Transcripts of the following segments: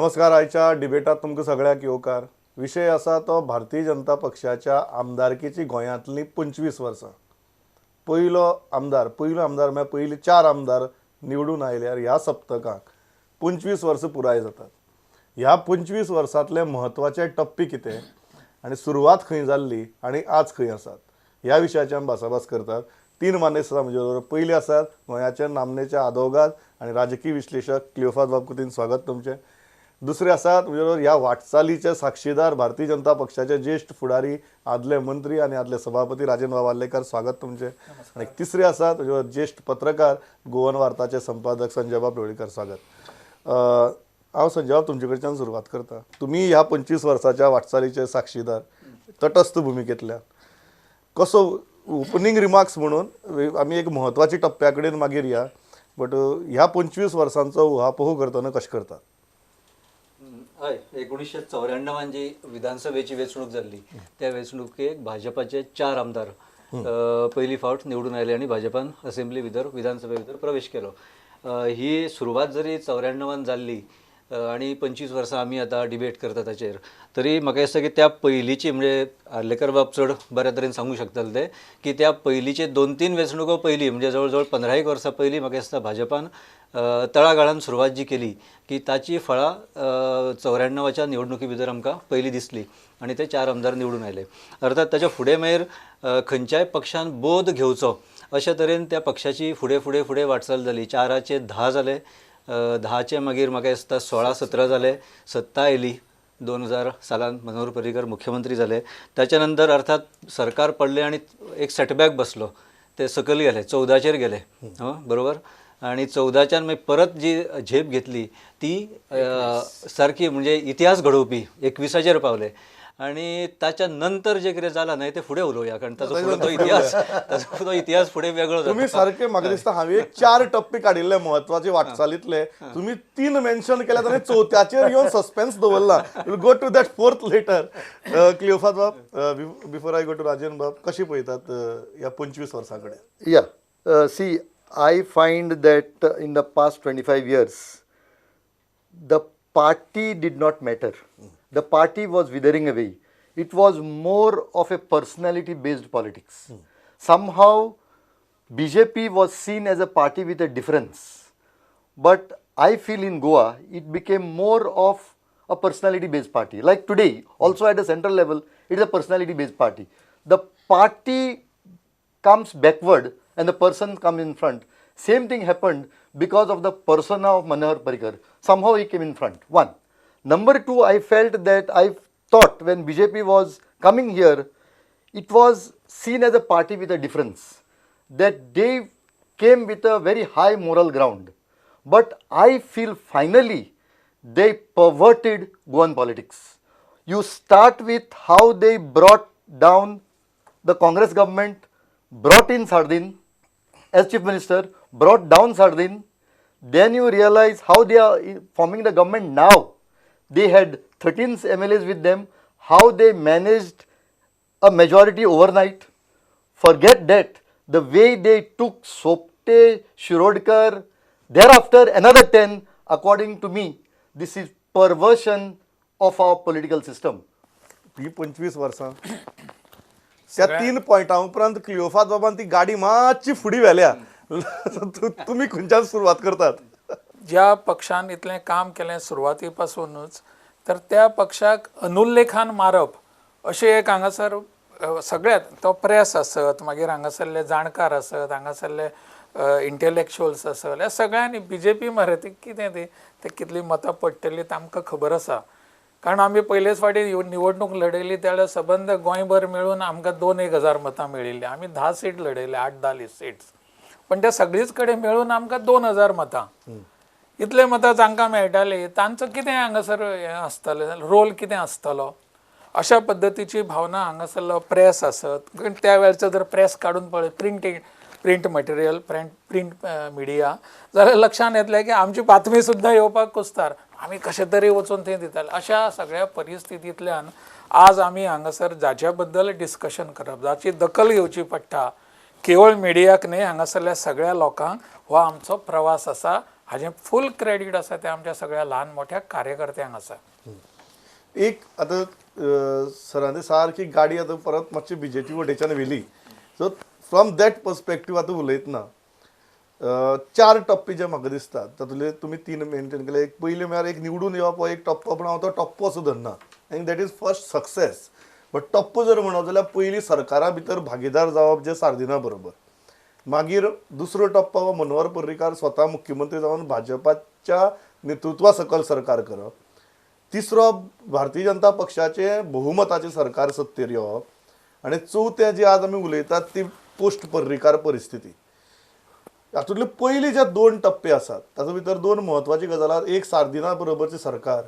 नमस्कार. आयच्या डिबेटात तुमकां सगळ्यांक येवकार. विशय आसा तो भारतीय जनता पक्षाच्या आमदारकीची गोंयांतली 25 वर्सां. पयलो आमदार म्हळ्यार पयले चार आमदार निवडून आयल्यार ह्या सप्तकाक 25 वर्सां पुराय जातात. ह्या 25 वर्सांतले म्हत्वाचे टप्पे कितें आनी सुरवात खंय जाल्ली आनी आज खंय आसात, ह्या विशयाचे आमी भासाभास करतात. तीन मानेस्त आसा म्हजे बरोबर. पयले आसात गोंयाचे नामनेचे आदोगाद आनी राजकीय विश्लेशक क्लियोफात बाब कुतीन, स्वागत तुमचें. दुसरे आसात म्हजे बरोबर ह्या वाटचालीचे साक्षीदार, भारतीय जनता पक्षाचे ज्येश्ठ फुडारी, आदले मंत्री आनी आदले सभापती राजेंद्र बाब आर्लेकर, स्वागत तुमचें. आनी तिसरे आसात म्हजे बरोबर ज्येश्ठ पत्रकार, गोवन वार्ताचे संपादक संजय बाब ढवळीकर, स्वागत. हांव संजय बाब तुमचे कडच्यान सुरवात करता. तुमी ह्या 25 वर्साच्या वाटचालीचे साक्षीदार, तटस्थ भुमिकेंतल्यान कसो ओपनींग रिमार्क्स म्हणून आमी एक म्हत्वाची टप्प्या कडेन मागीर या, बट ह्या 25 वर्सांचो उहापोह करतना कशें करतात? हय, 1994 जी विधानसभेची वेंचणूक जाल्ली, त्या वेंचणुकेक भाजपाचे चार आमदार पयली फावट निवडून आयले आनी भाजपान असेंब्ली भितर, विधानसभे भितर प्रवेश केलो. ही सुरवात जरी 94 जाल्ली आनी 25 वर्सां आमी आतां डिबेट करता ताचेर, तरी म्हाका दिसता की त्या पयलींची, म्हणजे आर्लेकर बाब चड बऱ्या तरेन सांगूंक शकतले ते, की त्या पयलींचे दोन तीन वेंचणुको पयलीं, म्हणजे जवळ जवळ 15 एक वर्सां पयलीं म्हाका दिसता भाजपान तळागाळान सुरवात जी केली की ताची फळां 94च्या निवडणुकी भितर आमकां पयलीं दिसली आनी ते चार आमदार निवडून आयले. अर्थात ताच्या फुडें मागीर खंयच्याय पक्षान बोध घेवचो अशे तरेन त्या पक्षाची फुडें फुडें फुडें वाटचाल जाली. चाराचे 10 जाले, 10चे मागीर म्हाका दिसता 16 17 जाले, सत्ता आयली. 2000 सालान मनोहर पर्रीकर मुख्यमंत्री जाले. ताच्या नंतर अर्थात सरकार पडलें आनी एक सेटबॅक बसलो. ते सकयल गेले, 14चेर गेले. हं, बरोबर. आणि 14च्यान मागीर परत जी झेप घेतली ती सारकी म्हणजे इतिहास घडोवपी 21चेर पावले. आणि ताच्या नंतर जे कितें जालां न्हय, ते फुडें उलोवया, कारण ताचो फुडें तो इतिहास, ताचो तो इतिहास फुडें वेगळो तुम्ही जाता. सारखे, म्हाका दिसता हांवें एक चार टप्पे काडिल्ले म्हत्वाचे वाटचालीतले, तुम्ही तीन मेन्शन केल्यात आनी चवथ्याचेर येवन सस्पेन्स दवरला. We'll go to that fourth later. Cleofato बाब, before I go to Rajen बाब, कशी पळयतात ह्या 25 वर्सां कडेन? Yeah, see, I find that in the past 25 years, the party did not matter. The party was withering away. It was more of a personality based politics. Somehow, BJP was seen as a party with a difference. But I feel in Goa, it became more of a personality based party. Like today, also at a central level, it is a personality based party. The party comes backward and the person comes in front. Same thing happened because of the persona of Manohar Parrikar. Somehow he came in front. One. Number two, I felt that I thought when BJP was coming here, it was seen as a party with a difference. That they came with a very high moral ground. But I feel finally they perverted Goan politics. You start with how they brought down the Congress government, brought in Sardin as chief minister, brought down Sardin. Then you realize how they are forming the government now. They had 13 MLAs with them, how they managed a majority overnight. Forget that. The way they took Sopte, Shirodkar, thereafter another 10, according to me, this is perversion of our political system. ही 25 वर्सां त्या तीन पॉयंटा उपरांत क्लिओफात बाबान ती गाडी मातशी फुडें व्हेल्या. तुमी खंयच्यान सुरवात करतात? ज्या पक्षान इतलें काम केलें सुरवाती पासूनच, तर त्या पक्षाक अनुल्लेखान मारप अशें एक हांगासर सगळ्यात तो प्रेस आसत, मागीर हांगासरले जाणकार आसत, हांगासरले इंटेलेक्च्युअल्स आसत, ह्या सगळ्यांनी बीजेपी मरे ती कितें ती ते कितलीं मतां पडटलीं आमकां खबर आसा, कारण आमी पयलेच फावटी निवडणूक लढयली त्या वेळार सबंद गोंयभर मेळून आमकां दोन एक हजार मतां मेळिल्लीं. आमी 10 सीट लढयले, 8-10 सिट्स, पण त्या सगळीच कडेन मेळून आमकां 2000 मतां. इतले मतां जांकां मेळटाली तांचो कितें हांगासर हें आसतलें, रोल कितें आसतलो, अशा पद्दतीची भावना हांगासरलो प्रेस आसत, कारण त्या वेळचो जर प्रेस काडून पळय, print material, print media जाल्यार लक्षांत येतलें की आमची बातमी सुद्दां येवपाक कुस्तार, आमी कशें तरी वचून थंय दिताले. अशा सगळ्या परिस्थितींतल्यान आज आमी हांगासर जाच्या बद्दल डिस्कशन करप, जाची दखल घेवची पडटा, केवळ मिडियाक न्हय, हांगासरल्या सगळ्या लोकांक, हो आमचो प्रवास आसा. हाजें फूल क्रेडीट आसा तें आमच्या सगळ्या ल्हान मोठ्या कार्यकर्त्यांक आसा. एक आतां सरांनी सारकी गाडी आतां परत मातशी बीजेपी वटेच्यान व्हेली, सो फ्रॉम that perspective आतां उलयतना चार टप्पे जे म्हाका दिसतात तातूंतले तुमी तीन मेंटेन केले. एक पयलीं म्हळ्यार एक निवडून येवप हो एक टप्पो, पूण हांव तो टप्पो असो धरना, आनी that is first success. But टप्पो जर म्हणत जाल्यार पयलीं सरकारा भितर भागीदार जावप जे सार्दिना बरोबर, मागीर दुसरो टप्पो हो मनोहर पर्रीकार स्वता मुख्यमंत्री जावन भाजपाच्या नेतृत्वा सकयल सरकार करप, तिसरो भारतीय जनता पक्षाचे बहुमताचे सरकार सत्तेर येवप, आनी चवथें जे आज आमी उलयतात ती पोस्ट पर्रीकार परिस्थिती. हातूंतले पयली जे दोन टप्पे आसात तातूंत भितर दोन म्हत्वाची गजाल आसा. एक सार्दिना बरोबरचें सरकार,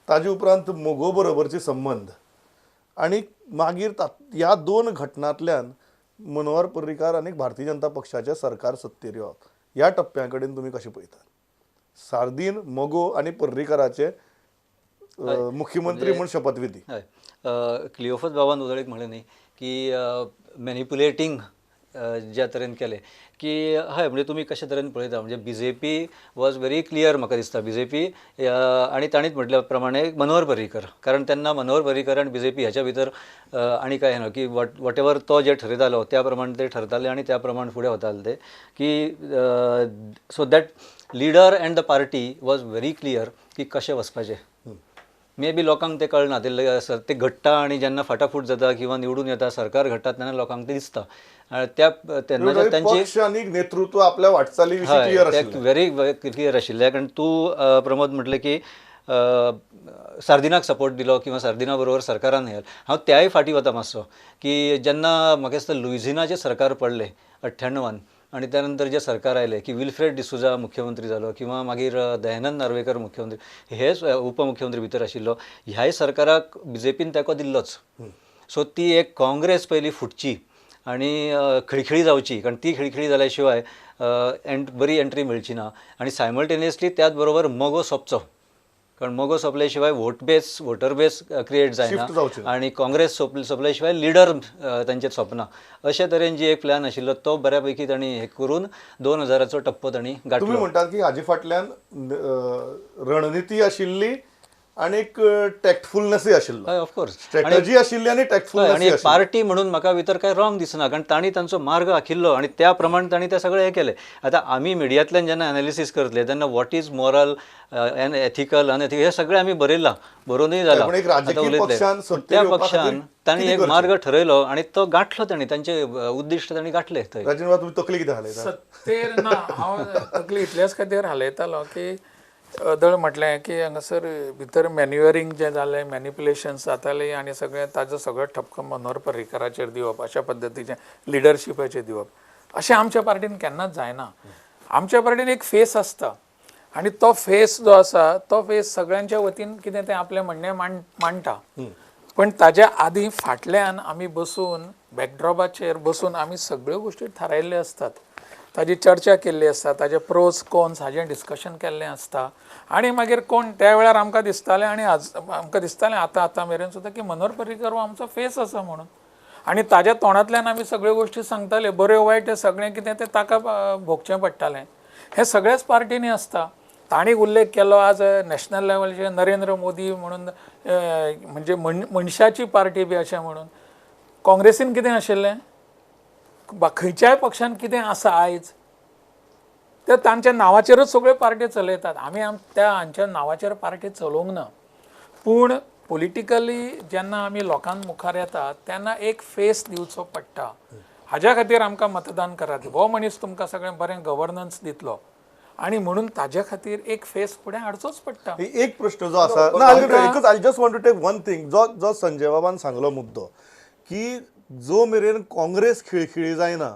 ताजे उपरांत मोगो बरोबरचे संबंद, आनी मागीर ह्या दोन घटनांतल्यान मनोहर पर्रीकार आनी भारतीय जनता पक्षाचें सरकार सत्तेर येवप, ह्या टप्प्यां कडेन तुमी कशें पळयतात? सार्दीन, मगो आनी पर्रीकाराचे मुख्यमंत्री म्हूण शपथविधी. हय, क्लिओफस बाबान उजळीक म्हणलें न्ही की मॅनिपुलेटींग ज्या तरेन केलें की हय, म्हणजे तुमी कशे तरेन पळयता, म्हणजे B J P was very clear म्हाका दिसता. बी जे पी आनी ताणीच म्हटल्या प्रमाणे मनोहर पर्रीकर, कारण तेन्ना मनोहर पर्रीकर आनी बी जे पी ह्याच्या भितर आनी काय ना की what ever तो जे ठरयतालो त्या प्रमाणे ते ठरताले आनी त्या प्रमाण फुडें वताले ते की so that leader and the party was very clear की कशें वचपाचें. मे बी लोकांक तें कळना, ते घडटा आनी जेन्ना फाटाफूट जाता किंवा निवडून येता सरकार घडटा तेन्ना लोकांक तें दिसता. त्या तेन्ना तांचे आनी नेतृत्व आपल्या वाटचाली विशीं क्लियर आशिल्लें, व्हेरी क्लियर आशिल्लें. कारण तूं प्रमोद म्हटलें की सार्दिनाक सपोर्ट दिलो किंवा सार्दिना बरोबर सरकारान हेल, हांव त्याय फाटीं वता मातसो की जेन्ना म्हाका दिसता लुइझिनाचें सरकार पडलें 98 आनी त्यानंतर जे सरकार आयलें की विल्फ्रेड डिसुजा मुख्यमंत्री जालो किंवा मागीर दयानंद नार्वेकर मुख्यमंत्री, हे उपमुख्यमंत्री भितर आशिल्लो, ह्याय सरकाराक बी जे पीन तेंको दिल्लोच. सो ती एक काँग्रेस पयली फुटची आनी खिळखिळी जावची, कारण ती खिळखिळी जाल्या शिवाय बरी एंट्री मेळची ना. आनी सायमल्टेनियसली त्याच बरोबर मगो सोंपचो, कारण मगो सोंपल्या शिवाय vote base, voter base create जायना आनी काँग्रेस सोंपल्या शिवाय लिडर तांचे सोंपना. अशे तरेन जी एक प्लॅन आशिल्लो तो बऱ्या पैकी तांणी हे करून 2000चो टप्पो तांणी गांठलो. तुमी म्हणटात की हाजे फाटल्यान रणनिती आशिल्ली आनी एक टॅक्टफुलनेसूय आशिल्लो. हय, ऑफकोर्स स्ट्रॅटजी आशिल्ली आनी टॅक्टफुलनेस आनी पार्टी म्हणून म्हाका भितर काय रॉंग दिसना, कारण तांणी तांचो मार्ग आखिल्लो आनी त्या प्रमाण तांणी तें सगळें हें केलें. आतां आमी मिडियांतल्यान जेन्ना एनालिसीस करतले तेन्ना what is moral and ethical unethical हें सगळें आमी बरयलां, बरोवनूय जालां. त्या पक्षान तांणी एक मार्ग ठरयलो आनी तो गांठलो, तांणी तांचे उद्दिश्ट तांणी गांठले. तकली कितें हालयता सत्तेर ना, हांव तकली इतल्याच खातीर हालयतालो की अदळ म्हटलें की हांगासर भितर मॅन्युअरींग जें जालें, मॅनिपुलेशन्स जातालें आनी सगळें ताजो सगळो ठपको मनोहर पर्रीकाराचेर दिवप, अशा पद्दतीचें लिडरशिपाचेर दिवप, अशें आमच्या पार्टीन केन्नाच जायना. आमच्या पार्टीन एक फेस आसता आनी तो फेस जो आसा तो फेस सगळ्यांच्या वतीन कितें तें आपलें म्हणणें मांडटा, पण ताज्या आदीं फाटल्यान आमी बसून बॅकड्रॉपाचेर बसून आमी सगळ्यो गोश्टी थारायल्ल्यो आसतात, ताजी चर्चा केल्ली आसता, ताजे प्रोज कॉन्स हाजें डिस्कशन केल्लें आसता. आनी मागीर कोण त्या वेळार आमकां दिसतालें आनी आज आमकां दिसतालें आतां आतां मेरेन सुद्दां की मनोहर पर्रीकर हो आमचो फेस आसा म्हणून, आनी ताज्या तोंडांतल्यान आमी सगळ्यो गोश्टी सांगताले, बऱ्यो वायट तें सगळें कितें तें ताका भोगचें पडटालें. हें सगळ्याच पार्टींनी आसता. तांणी उल्लेख केलो आज नॅशनल लेवलाचेर नरेंद्र मोदी म्हणून म्हणजे मनशाची पार्टी बी अशें म्हणून, काँग्रेसीन कितें आशिल्लें, खंयच्याय पक्षान कितें आसा आयज ते तांच्या नांवाचेरूच सगळ्यो पार्टी चलयतात. आमी त्या हांच्या नांवाचेर पार्टी चलोवंक ना, पूण पॉलिटिकली जेन्ना आमी लोकां मुखार येता तेन्ना एक फेस दिवचो पडटा. हाज्या खातीर आमकां मतदान करात, हो मनीस तुमकां सगळें बरें गवर्नन्स दितलो आनी म्हणून ताज्या खातीर एक फेस फुडें हाडचोच पडटा. एक प्रश्न जो आसा ना, एकच I just want to take one thing, जो जो संजय बाबान सांगलो मुद्दो की जो मेरेन काँग्रेस खिळखिळी जायना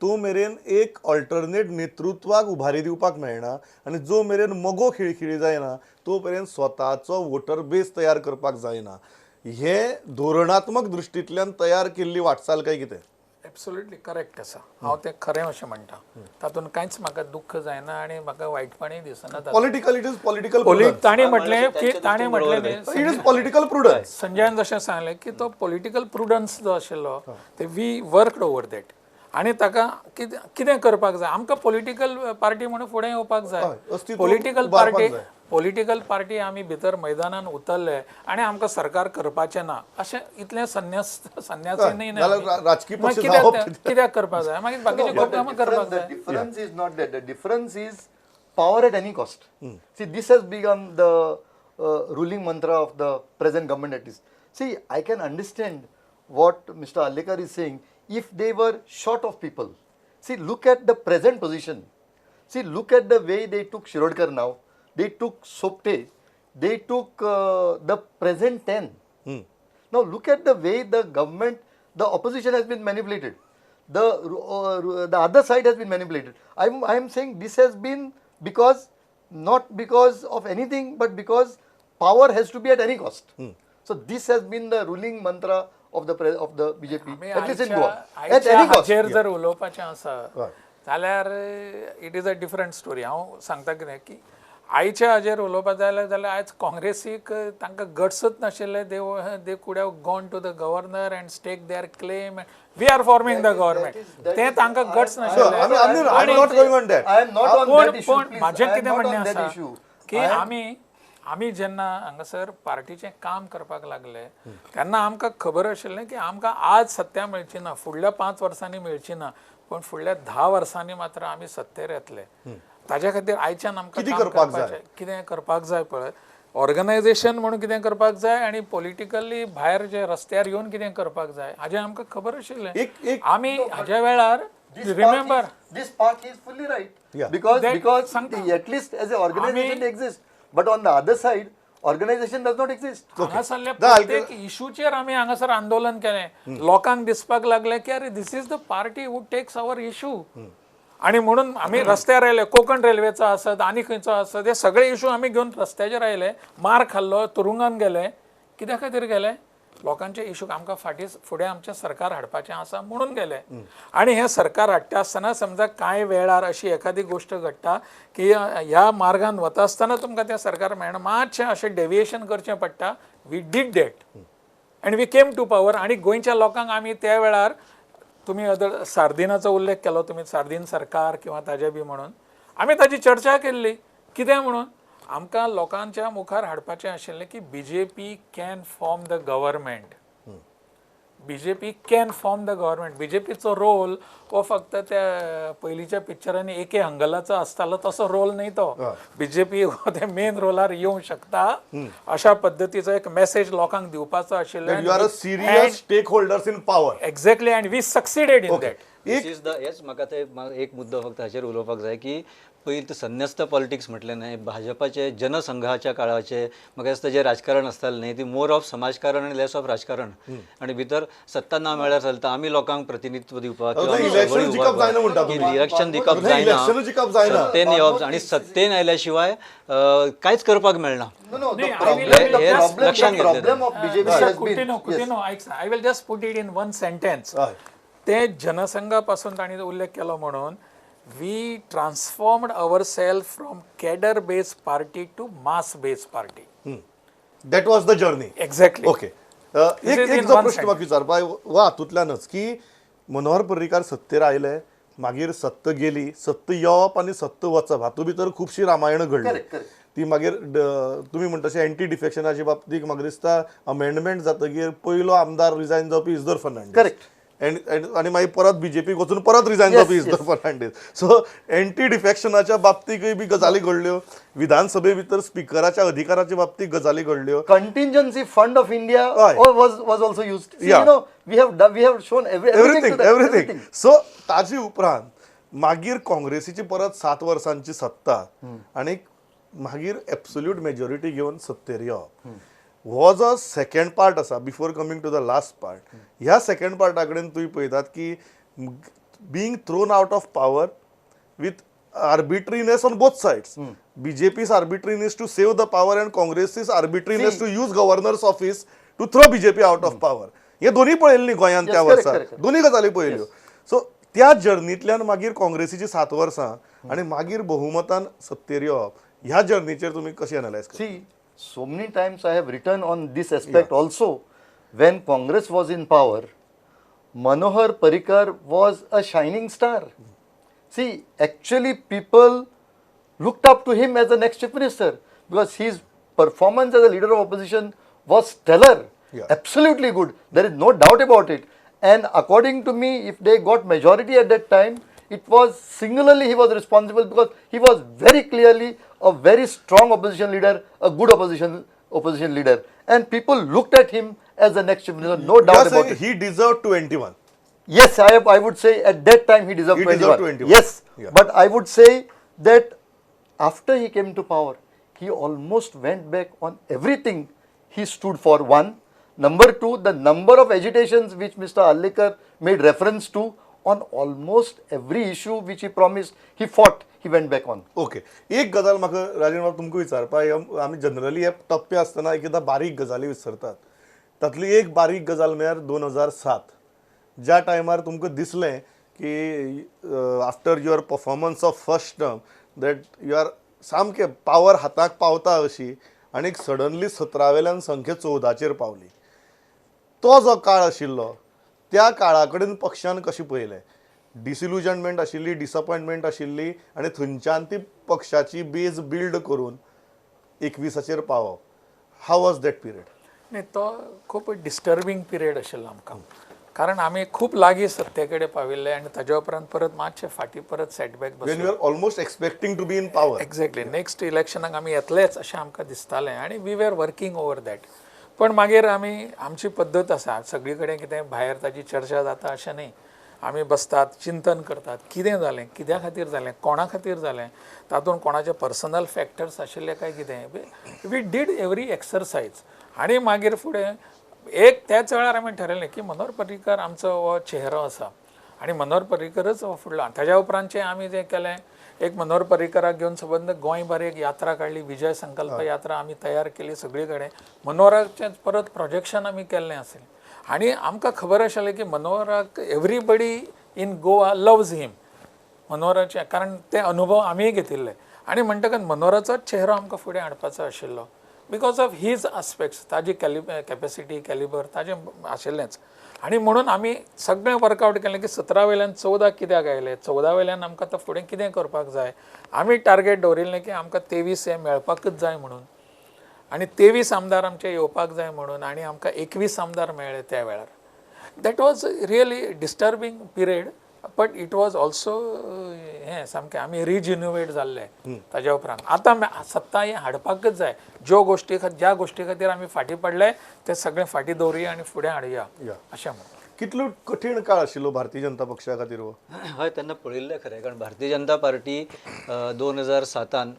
तो मेरेन एक ऑल्टरनेट नेतृत्वाक उभारी दिवपाक मेळना, आनी जो मेरेन मगो खिळखिळी जायना तो मेरेन स्वताचो वोटर बेस तयार करपाक जायना. हे धोरणात्मक दृश्टींतल्यान तयार केल्ली वाटचाल काय कितें? एब्सोल्युटली करेक्ट आसा, हांव तें खरें अशें म्हणटा, तातूंत कांयच म्हाका दुख्ख जायना आनी म्हाका वायटपणूय दिसना. Political it is political, ताणें म्हटलें की ताणें म्हटलें it is political prudence. संजयान जशें सांगलें की तो पॉलिटिकल प्रुडन्स जो आशिल्लो ते we worked over that. आनी ताका कितें करपाक जाय. आमकां पॉलिटिकल पार्टी म्हणून फुडें येवपाक जाय. पॉलिटिकल पार्टी आमी भितर मैदानान उतरले आनी आमकां सरकार करपाचें ना अशें इतलें संन्यासी न्ही. कित्याक करपाक जाय मागीर बाकीचे कामां करपाक जाय. Difference is not that. The difference is power at any cost. See, this has become the ruling mantra of the present government at least. See, I can understand what Mr. Arlekar is saying if they were short of people. See, look at the present position. See, look at the way they took Shirodkar now. They took Sopte. They took the present 10. Now, look at the way the government, the opposition has been manipulated. The other side has been manipulated. I am saying this has been because, not because of anything, but because power has to be at any cost. So this has been the ruling mantra of the BJP, at least in Goa. At any cost. जर उलोवपाचें आसा जाल्यार it is a different story. हांव सांगता कितें की आयच्या हाजेर उलोवपा जाल्यार जाल्यार आयज काँग्रेसीक तांकां गट्सच नाशिल्ले. They could have gone to the governor and stake their claim, we are forming the government. ते तांकां गट्स नाशिल्ले. पूण म्हाजें कितें म्हणणें आसा की आमी जेन्ना हांगासर पार्टीचें काम करपाक लागले तेन्ना आमकां खबर आशिल्लें की आमकां आज सत्ता मेळची ना, फुडल्या 5 वर्सांनी मेळची ना, पूण फुडल्या 10 वर्सांनी मात्र आमी सत्तेर येतले. ताज्या खातीर आयच्यान आमकां करपाक जाय, कितें करपाक जाय पळय, ऑर्गनायझेशन म्हणून कितें करपाक जाय आनी पॉलिटिकली भायर जे रस्त्यार येवन कितें करपाक जाय हाजें आमकां खबर आशिल्लें. आमी हाज्या वेळार remember this part is fully right because at least as a organisation exist, but on the other side organisation does not exist. हांगासरल्या प्रत्येक इशूचेर आमी हांगासर आंदोलन केलें. लोकांक दिसपाक लागलें की अरे this is the party who takes our issue. आनी म्हणून आमी रस्त्यार आयले. कोंकण रेल्वेचो आसत आनी खंयचो आसत हे सगळे इशू आमी घेवन रस्त्याचेर आयले. मार खाल्लो, तुरुंगान गेले. कित्या खातीर गेले? लोकांचे इशू आमकां फाटीं फुडें आमचें सरकार हाडपाचें आसा म्हणून गेले. आनी हें सरकार हाडटा आसतना समजा कांय वेळार अशी एखादी गोश्ट घडटा की ह्या मार्गान वता आसतना तुमकां तें सरकार मेळना, मातशें अशें डेविएशन करचें पडटा. We did that and we came to power. आनी गोंयच्या लोकांक आमी त्या वेळार, तुमी अदर सार्दिनाचो उल्लेख केलो, तुमी सार्दीन सरकार किंवा ताजे बी म्हणून आमी ताजी चर्चा केल्ली. कितें म्हणून आमकां लोकांच्या मुखार हाडपाचें आशिल्लें की BJP can form the government. BJP can form the government. बीजेपीचो role हो फक्त त्या पयलींच्या पिक्चरांनी एके हंगलाचो आसतालो तसो रोल न्ही तो. बीजेपी हो ते मेन रोलार येवंक शकता अशा पद्दतीचो एक मेसेज लोकांक दिवपाचो आशिल्लो. You are a serious stakeholders in power. Exactly, and we succeeded in that. हेच म्हाका ते एक मुद्दो फक्त हाचेर उलोवपाक जाय की पयलीं तर संन्यस्त पॉलिटिक्स म्हटलें न्हय, भाजपाचे जनसंघाच्या काळाचे म्हाका दिसता जें राजकारण आसतालें न्हय ती मोर ऑफ समाजकारण आनी लेस ऑफ राजकारण. आनी भितर सत्ता ना मेळ्ळ्यार चलता, आमी लोकांक प्रतिनिधित्व दिवपाक इलेक्शन दिवप जायना, सत्तेन येवप आनी सत्तेन आयल्या शिवाय कांयच करपाक मेळना. लक्षांत घेतलें. I will just put it in one sentence. ते जनसंघा पासून तांणी उल्लेख केलो म्हणून we transformed our self from cadre based party to mass based party. That was the journey. Exactly. Okay, एक जो प्रश्न म्हाका विचारपा वा हातूंतल्यानच की मनोहर पर्रीकार सत्तेर आयले, मागीर सत्ता गेली, सत्ता येवप आनी सत्ता वचप हातूंत भितर खुबशीं रामायणां घडली. ती मागीर तुमी म्हणटा तशें एंटी डिफेक्शनाच्या बाबतींत म्हाका दिसता अमेंडमेंट जातकीर पयलो आमदार रिजायन जावपी इजदोर फर्नांडीस. करेक्ट. आनी मागीर परत बीजेपीक वचून परत रिजायन जावपी इजदोर फर्नांडीस. सो एंटी डिफेक्शनाच्या बाबतीकय बी गजाली घडल्यो, विधानसभे भितर स्पिकराच्या अधिकाराच्या बाबतीत गजाली घडल्यो. Contingency fund of India was also used. You know, we have shown everything everything. So ताजे उपरांत मागीर काँग्रेसीची परत 7 वर्सांची सत्ता आनी मागीर एब्सोल्यूट मेजॉरिटी घेवन सत्तेर येवप हो जो सेकंड पार्ट आसा before coming to the last part, ह्या सेकंड पार्टा कडेन तुमी पळयतात की being thrown out of power with arbitrariness on both sides, BJP's arbitrariness to save the power and Congress's arbitrariness to use governor's office to throw BJP out of power. हे दोन्ही पळयल्ली न्ही गोंयांत त्या वर्सा, दोन्ही गजाली पळयल्यो. सो त्या जर्नींतल्यान मागीर काँग्रेसीची 7 वर्सां आनी मागीर बहुमतान सत्तेर येवप, ह्या जर्नीचेर तुमी कशी एनालायज करता? So many times I have written on this aspect also. When Congress was in power, Manohar Parrikar was a shining star. See, actually people looked up to him as the next chief minister because his performance as a leader of opposition was stellar. Yeah. Absolutely good. There is no doubt about it. And according to me, if they got majority at that time, it was singularly he was responsible because he was very clearly a very strong opposition leader, a good opposition leader. And people looked at him as the next chief minister, no doubt about it. He deserved 21. Yes, I would say at that time he deserved 21. Deserved 21. Yes, yeah. But I would say that after he came to power, he almost went back on everything he stood for, one. Number two, the number of agitations which Mr. Arlekar made reference to on almost every issue which he promised, he fought, he went back on. Okay, एक गजाल म्हाका राजेंद्र बाब तुमकां विचारपा, आमी generally हे टप्पे आसतना एक एकदां बारीक गजाली विसरतात. तातली एक बारीक गजाल म्हळ्यार 2007 ज्या टायमार तुमकां दिसलें की after your performance of first term that you are सामकें पावर हाताक पावता अशी, आनी सडनली 17 वेल्यान संख्या 14चेर पावली. तो जो काळ आशिल्लो त्या काळा कडेन पक्षान कशें पळयलें? डिसिल्युजनमेंट आशिल्ली, डिसअपॉयंटमेंट आशिल्ली, आनी थंयच्यान ती पक्षाची बेज बिल्ड करून 21चेर पावप. How was that period? न्ही, तो खूब डिस्टर्बींग पिरियड आशिल्लो आमकां, कारण आमी खूब लागीं सत्ते कडेन पाविल्ले आनी ताज्या उपरांत परत मातशे फाटीं परत सेटबॅक बसले. When you are almost expecting to be in power. Exactly, next इलेक्शनाक आमी येतलेच अशें आमकां दिसतालें आनी we were working over that. पण मागीर आमी आमची पद्दत आसा, सगळी कडेन कितें भायर ताजी चर्चा जाता अशें न्ही, आमी बसतात, चिंतन करतात, कितें जालें, कित्या खातीर जालें, कोणा खातीर जालें, तातूंत कोणाचे पर्सनल फॅक्टर्स आशिल्ले काय कितें. We did every exercise. आनी मागीर फुडें एक त्याच वेळार आमी ठरयलें की मनोहर पर्रीकर आमचो हो चेहरो आसा आनी मनोहर पर्रीकरच हो फुडलो. ताज्या उपरांतचें आमी जें केलें, एक मनोहर पर्रीकराक घेवन सबंद गोंयभर एक यात्रा काडली, विजय संकल्प यात्रा आमी तयार केली सगळी कडेन. मनोहराचें परत प्रोजेक्शन आमी केल्लें आसलें आनी आमकां खबर आशिल्लें की मनोहराक everybody in Goa loves him, मनोहराचें, कारण ते अनुभव आमीय घेतिल्ले. आनी म्हणटकच मनोहराचोच चेहरो आमकां फुडें हाडपाचो आशिल्लो because of his aspects, ताजी कॅपेसिटी, कॅलिबर ताजें आशिल्लेंच. आनी म्हणून आमी सगळें वर्कआवट केलें की 17 वयल्यान 14 कित्याक आयले, 14 वयल्यान आमकां आतां फुडें कितें करपाक जाय. आमी टार्गेट दवरिल्लें की आमकां 23 हे मेळपाकच जाय म्हणून, आनी 23 आमदार आमचे येवपाक जाय म्हणून, आनी आमकां 21 आमदार मेळ्ळे त्या वेळार. That was really disturbing period, but it was also हें सामकें आमी रिजिन्युवेट जाल्ले ताज्या उपरांत. आतां सत्ता हें हाडपाकच जाय, ज्यो गोश्टी ज्या गोश्टी खातीर आमी फाटीं पडले ते सगळें फाटीं दवरुया आनी फुडें हाडुया अशें म्हणून. कितलो कठीण काळ आशिल्लो भारतीय जनता पक्षा खातीर हो? हय, तेन्ना पळयल्लें खरें, कारण भारतीय जनता पार्टी 2007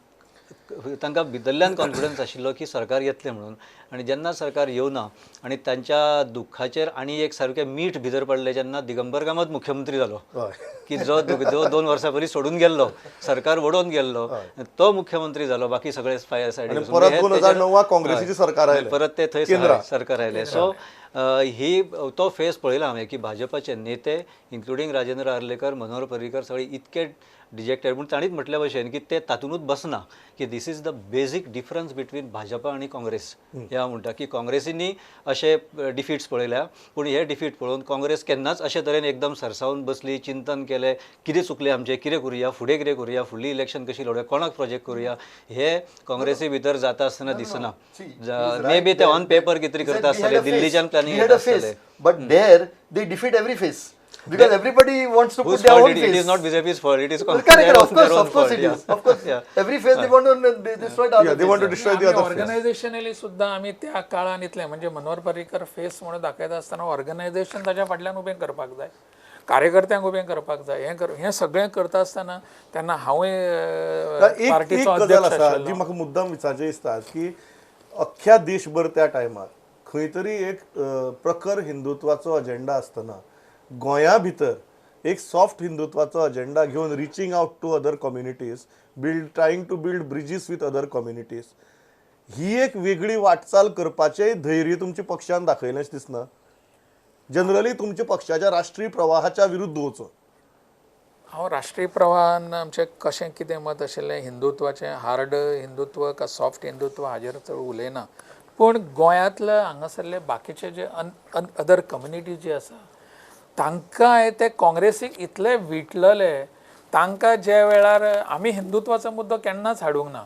तांकां भितरल्यान कॉन्फिडन्स आशिल्लो की सरकार येतलें म्हणून, आनी जेन्ना सरकार येवना आनी तांच्या दुख्खाचेर आनी एक सारकें मीठ भितर पडलें जेन्ना दिगंबर कामत मुख्यमंत्री जालो, की जो 2 वर्सां पयलीं सोडून गेल्लो, सरकार वडोवन गेल्लो, तो मुख्यमंत्री जालो, बाकी सगळे सायडीन परत 2009 काँग्रेसीचें सरकार आयलें, परत ते थंय सरकार आयलें. सो ही तो फेस पळयला हांवें की भाजपाचे नेते इन्क्लुडींग राजेंद्र आर्लेकर, मनोहर पर्रीकर सगळे इतके डिजेक्टेड, पूण ताणीच म्हटल्या भशेन की ते तातूंतच बसना की this is the basic difference between Bhajpa आनी काँग्रेस. हे हांव म्हणटा की काँग्रेसींनी अशे डिफिट्स पळयल्या, पूण हे डिफीट पळोवन काँग्रेस केन्नाच अशे तरेन एकदम सरसावन बसली, चिंतन केलें कितें चुकलें आमचें, कितें करुया, फुडें कितें करुया, फुडली इलेक्शन कशी लढोवया, कोणाक प्रोजेक्ट करुया, हे काँग्रेसी भितर जाता आसतना दिसना. मे बी ते ऑन पेपर कितें तरी करता आसतले, दिल्लीच्यान प्लॅनिंग येता आसतलें, but there they defeat every face. Because everybody wants to put their own face. It is not BJP's fault. It is correct. Of course, of course it is. Of course, yeah. Every face they want to destroy the other. Yeah, they want to destroy the other face. Organizationally सुद्धा आमी त्या काळान इतलें म्हणजे Manohar Parrikar face म्हणून दाखयता आसतना organisation ताच्या फाटल्यान उबें करपाक जाय, कार्यकर्त्यांक उबें करपाक जाय, हें हें सगळें करता आसतना तेन्ना हांवूय पार्टीचो अध्यक्ष आसा. जी म्हाका मुद्दाम विचारचें दिसता की अख्ख्या देशभर त्या टायमार खंय तरी एक प्रखर हिंदुत्वाचो अजेंडा आसतना गोंया भितर एक सॉफ्ट हिंदुत्वाचो अजेंडा घेवन reaching out to other communities, build trying to build bridges with other communities, ही एक वेगळी वाटचाल करपाचें धैर्य तुमच्या पक्षान दाखयलें दिसना. जनरली तुमच्या पक्षाच्या राष्ट्रीय प्रवाहाच्या विरुद्ध वचून. हांव राष्ट्रीय प्रवाहान आमचें कशें कितें मत आशिल्लें हिंदुत्वाचें, हार्ड हिंदुत्व का सॉफ्ट हिंदुत्व हाजेर चड उलयना, पूण गोंयांतले हांगासरले बाकीचे जे अदर कम्युनिटी जी आसा तांकां ते काँग्रेसीक इतले विटलेले, तांकां ज्या वेळार आमी हिंदुत्वाचो मुद्दो केन्नाच हाडूंक ना,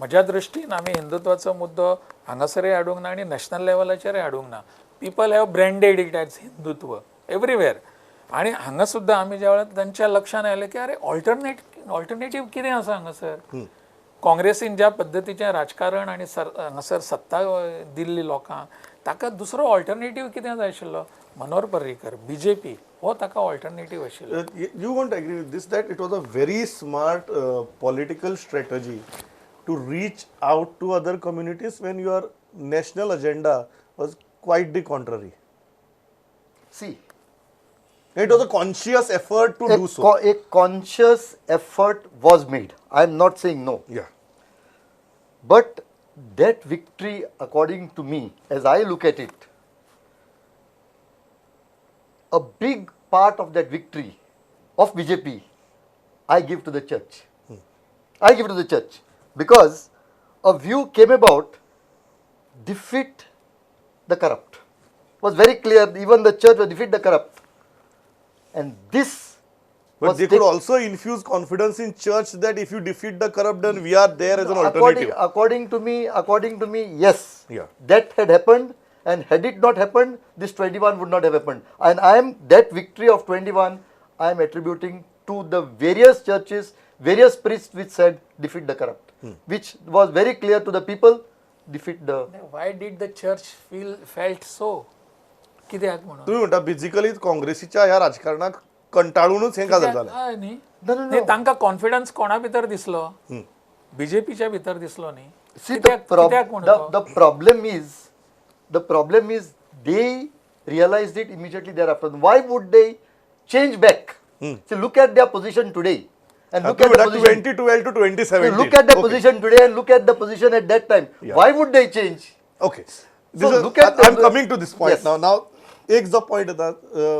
म्हज्या दृश्टीन आमी हिंदुत्वाचो मुद्दो हांगासरय हाडूंक ना आनी नॅशनल लेवलाचेरय हाडूंक ना. People have branded it as Hindutva everywhere. आनी हांगा सुद्दां आमी ज्या वेळार तांच्या लक्षान आयलें की अरे ऑल्टरनेटीव कितें आसा हांगासर, काँग्रेसीन ज्या पद्दतीचें राजकारण आनी हांगासर सत्ता दिल्ली लोकांक, ताका दुसरो ऑल्टरनेटीव कितें जाय आशिल्लो, मनोहर पर्रीकर बीजेपी हो ताका ऑल्टरनेटीव आशिल्लो. You won't agree with this that it was a very smart political strategy to reach out to other communities when your national agenda was quite the contrary. See, it was a conscious effort to do so. A conscious effort was made. I am not saying no. Yeah. But that victory, according to me, as I look at it, a big part of that victory of BJP, I give to the church. I give to the church because a view came about, defeat the corrupt. It was very clear, even the church will defeat the corrupt. And this But was they could also infuse confidence in church that if you defeat the corrupt, then we are there as an alternative. According to me, yes. Yeah. That had happened, and had it not happened, this 21 would not have happened. And I am, that victory of 21, I am attributing to the various churches, various priests which said defeat the corrupt, which was very clear to the people, defeat the... Why did the church felt so? कित्याक म्हणून तुम्ही म्हणता basically काँग्रेसीच्या ह्या राजकारणाक कंटाळूनच हें काजल जालें. न्ही, तांकां कॉन्फिडन्स कोणा भितर दिसलो, बीजेपीच्या भितर दिसलो न्ही. See, the problem is they realized it immediately thereafter. Why would they change back? See, look at their position today and look at the position 2012 to 2017. Look at the position today and look at the position at that time. Yeah. Why would they change? Okay. So look at I'm coming to this point yes. now. Now, एक जो point येता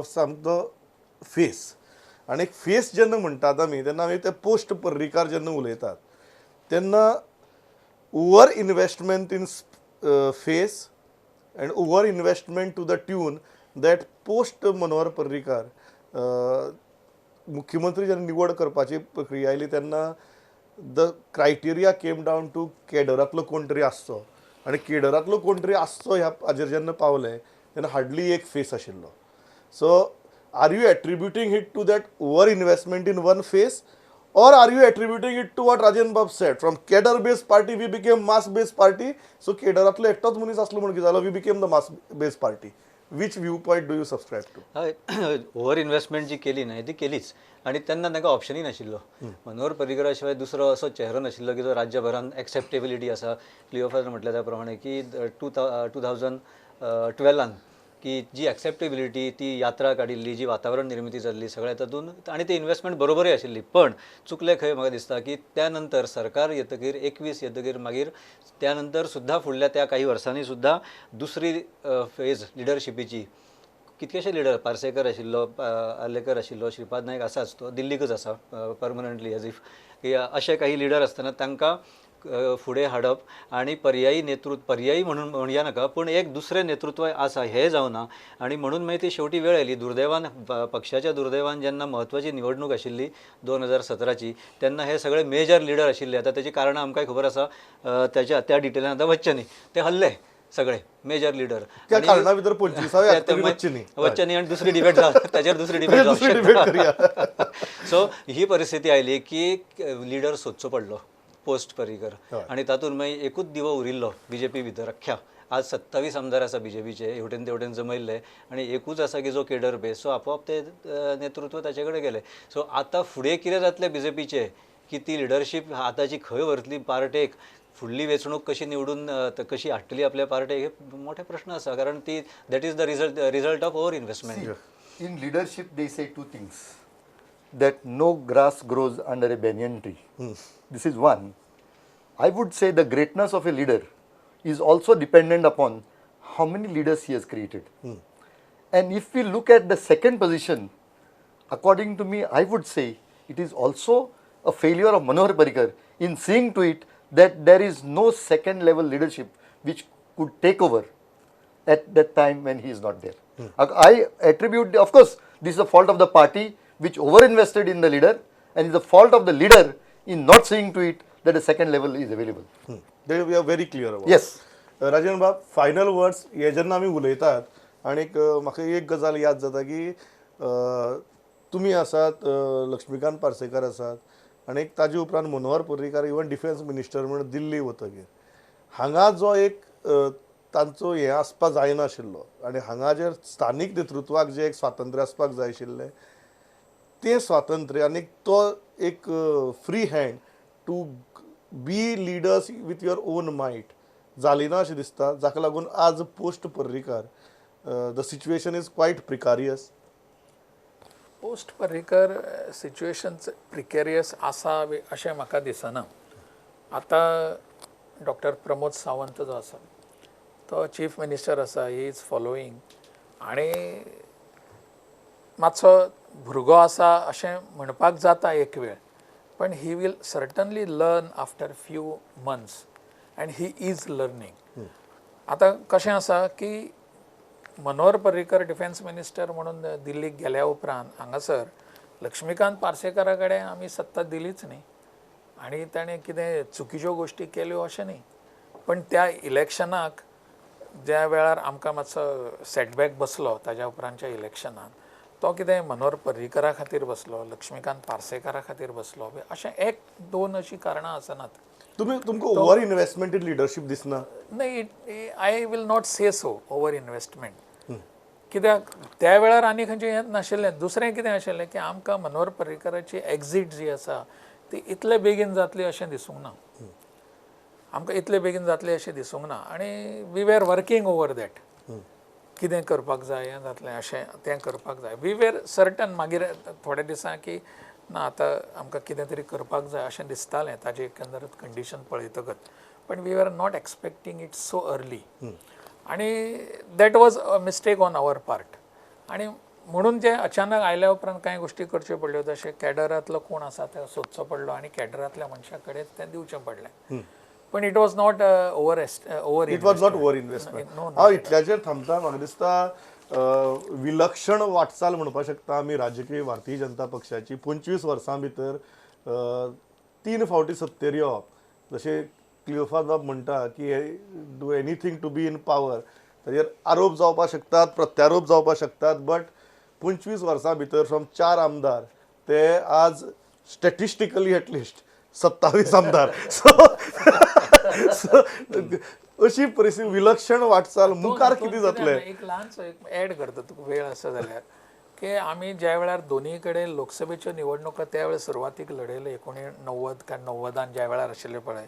सामको face, आनी एक face जेन्ना म्हणटात आमी तेन्ना आमी ते पोस्ट पर्रीकार जेन्ना उलयतात तेन्ना over investment in face and over investment to the tune that post Manohar Parrikar मुख्यमंत्री जेन्ना निवड करपाची प्रक्रिया आयली तेन्ना the criteria came down to केडरांतलो कोण तरी आसचो, आनी केडरांतलो कोण तरी आसचो ह्या हाजेर जेन्ना पावले तेन्ना हार्डली एक फेस आशिल्लो. So are you attributing it to that over investment in one face, or are you attributing it to what Rajen Bab said, from cadre based party we became mass based party, so केडरांतलो एकटोच मनीस आसलो म्हूण कितें जालो, we became the mass based party. Which view point do you subscribe to? हय, over investment जी केली न्हय ती केलीच, आनी तेन्ना तांकां ऑप्शनूय नाशिल्लो. मनोहर पर्रीकरा शिवाय दुसरो असो चेहरो नाशिल्लो की जो राज्यभरान एक्सेप्टेबिलिटी आसा. क्लिओफान म्हटल्या त्या प्रमाणे की 2012 की जी एक्सेप्टेबिलिटी, ती यात्रा काडिल्ली, जी वातावरण निर्मिती जाल्ली सगळ्या तातूंत, आनी ती इन्व्हेस्टमेंट बरोबरय आशिल्ली. पण चुकलें खंय म्हाका दिसता की त्या नंतर सरकार येतकीर 21 येतकीर मागीर त्या नंतर सुद्दां फुडल्या त्या काही वर्सांनी सुद्दां दुसरी फेज लिडरशिपीची, कितकेशे लिडर, पार्सेकर आशिल्लो, आर्लेकर आशिल्लो, श्रीपाद नायक आसाच, तो दिल्लीकच आसा परमनंटली एज if, की अशे काही लिडर आसतना तांकां फुडें हाडप आनी पर्यायी नेतृत्व, पर्यायी म्हणून म्हणया नाका पूण एक दुसरें नेतृत्व आसा हें जावना, आनी म्हणून मागीर ती शेवटी वेळ आयली. दुर्दैवान, पक्षाच्या दुर्दैवान जेन्ना म्हत्वाची निवडणूक आशिल्ली 2017ची तेन्ना हे सगळे मेजर लिडर आशिल्ले. आतां तेची कारणां आमकांय खबर आसा, त्याच्या त्या डिटेलान आतां वचचें न्ही. ते हल्ले सगळे मेजर लिडर त्या कारणा भितर 25 वचचें न्ही, आनी दुसरी डिबेट ताचेर दुसरी डिबेट जावंक. सो ही परिस्थिती आयली की लिडर सोदचो पडलो पोस्ट पर्रीकर, आनी तातूंत मागीर एकूच दिवो उरिल्लो बीजेपी भितर अख्ख्या. आज 27 आमदार आसा बीजेपीचे, हेवटेन तेवटेन जमयल्ले, आनी एकूच आसा की जो केडर बेस, सो आपोआप ते नेतृत्व ताचे कडेन गेलें. सो आतां फुडें कितें जातलें बीजेपीचें, की ती लिडरशीप आतांची खंय व्हरतली पार्टेक, फुडली वेंचणूक कशी निवडून कशी हाडटली आपल्या पार्टेक, हे मोठे प्रश्न आसा. कारण ती that is the result of over investment. In leadership they say two things, that no grass grows under a banyan tree. This is one. I would say the greatness of a leader is also dependent upon how many leaders he has created. And if we look at the second position, according to me, I would say it is also a failure of Manohar Parrikar in seeing to it that there is no second level leadership which could take over at that time when he is not there. I attribute, of course, this is the fault of the party which over invested in the leader and is the fault of the leader in not seeing to it that a second level is available. They we are very clear about. Yes. Rajan बाब, final words हे जेन्ना आमी उलयतात आनीक म्हाका एक गजाल याद जाता की तुमी आसात, लक्ष्मीकांत पार्सेकर आसात आनी ताजे उपरांत Manohar Parrikar even defence minister म्हूण दिल्ली वतगीर हांगा जो एक तांचो हें आसपाक जायनाशिल्लो आनी हांगा जे स्थानीक नेतृत्वाक जें एक स्वातंत्र्य आसपाक जाय आशिल्लें तें स्वातंत्र्य आनी तो एक free hand to be leaders with your own might जाली ना अशें दिसता, जाका लागून आज post Parrikar the situation is quite precarious. Post Parrikar situation precarious आसा अशें म्हाका दिसना. आतां डॉक्टर प्रमोद सावंत जो आसा तो चीफ मिनिस्टर आसा, he is following आनी मातसो भुरगो आसा अशें म्हणपाक जाता एक वेळ, पण he will certainly learn after few months and he is learning. आतां कशें आसा की मनोहर पर्रीकर डिफेन्स मिनिस्टर म्हणून दिल्लीक गेल्या उपरांत हांगासर लक्ष्मीकांत पार्सेकारा कडेन आमी सत्ता दिलीच न्ही आनी ताणें कितें चुकीच्यो गोश्टी केल्यो अशें न्ही, पण त्या इलेक्शनाक ज्या वेळार आमकां मातसो सेटबॅक बसलो ताज्या उपरांतच्या इलेक्शनान तो कितें मनोहर पर्रीकरा खातीर बसलो, लक्ष्मीकांत पार्सेकारा खातीर बसलो, अशें एक दोन अशीं कारणां आसनात. तुमी तुमकां ओवर इन्वेस्टमेंट इन लिडरशीप दिसना? न्ही, I will not say so over investment, कित्याक त्या वेळार आनी खंयचें हें नाशिल्लें. दुसरें कितें आशिल्लें की आमकां मनोहर पर्रीकराची एक्झीट जी आसा ती इतले बेगीन जातली अशें दिसूंक ना, आमकां इतले बेगीन जातली अशें दिसूंक ना आनी we were working over that, कितें करपाक जाय हें जातलें अशें तें करपाक जाय, we were certain. मागीर थोड्या दिसां की ना आतां आमकां कितें तरी करपाक जाय अशें दिसतालें ताजें एकंदरच कंडिशन पळयतकच, पण we are not expecting it so early आनी that was a mistake on our part. आनी म्हणून जे अचानक आयल्या उपरांत कांय गोश्टी करच्यो पडल्यो, जशें कॅडरांतलो कोण आसा ते सोदचो पडलो आनी कॅडरांतल्या मनशा कडेन तें दिवचें पडलें, पण it was not over it was not over investment. हांव इतल्याचेर थांबता. म्हाका दिसता विलक्षण वाटचाल म्हणपाक शकता आमी राजकीय भारतीय जनता पक्षाची. 25 वर्सां भितर 3 फावटी सत्तेर येवप, जशें क्लियोफास बाब म्हणटा की do anything to be in power, ताजेर आरोप जावपाक शकतात, प्रत्यारोप जावपाक शकतात, बट 25 वर्सां भितर फ्रॉम 4 आमदार ते आज स्टॅटिस्टिकली एटलिस्ट 27 आमदार. सो अशी परिस्थिती विलक्षण वाटचाल मुखार कितें जातलें? एक ल्हानसो एक एड करता तुका वेळ आसा जाल्यार की आमी ज्या वेळार दोनी कडेन लोकसभेच्यो निवडणुका त्या वेळार सुरवातीक लढयले 1990 काय 90 ज्या वेळार आशिल्ले पळय,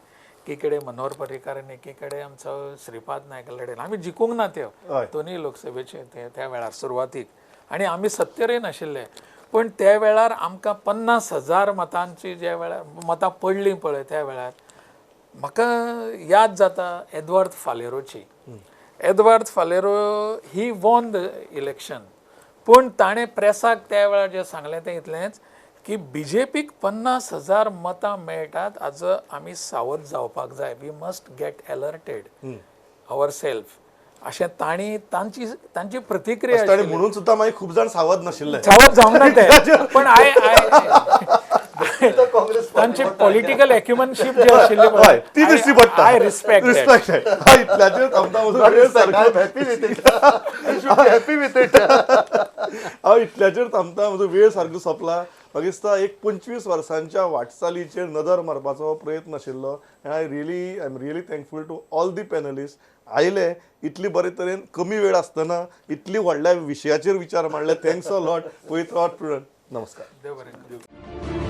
एकीकडे मनोहर पर्रीकार आनी एकीकडे आमचो श्रीपाद नायक लढयले, आमी जिखूंक ना त्यो दोनूय लोकसभेचे त्या वेळार सुरवातीक आनी आमी सत्तेरय नाशिल्ले, पण त्या वेळार आमकां 50,000 मतांची ज्या वेळार मतां पडलीं पळय त्या वेळार म्हाका याद जाता Edward फालेरोची. Eduardo Faleiro he won the election, पूण ताणें प्रेसाक त्या वेळार जें सांगलें तें इतलेंच की बीजेपीक 50,000 मतां मेळटात, आज आमी सावध जावपाक जाय, we must get alerted our self, अशें तांणी तांची तांची प्रतिक्रिया. म्हणून सुद्दां मागीर खूब जाण सावध नाशिल्ले, सावध जावंक ना ते, पण I तांची पॉलिटिकल एक्युमनशीप जी आशिल्ली ती दिश्टी पडटा. I respect respect. हांव इतल्याचेर थांबता, म्हजो वेळ सारको सोंपला. म्हाका दिसता एक 25 वर्सांच्या वाटचालीचेर नदर मारपाचो प्रयत्न आशिल्लो आनी I am really thankful to all the panelist आयले इतली बरे तरेन कमी वेळ आसतना इतली व्हडल्या विशयाचेर विचार मांडले. Thanks a lot. पळयत रावात. नमस्कार. देव बरें करूं.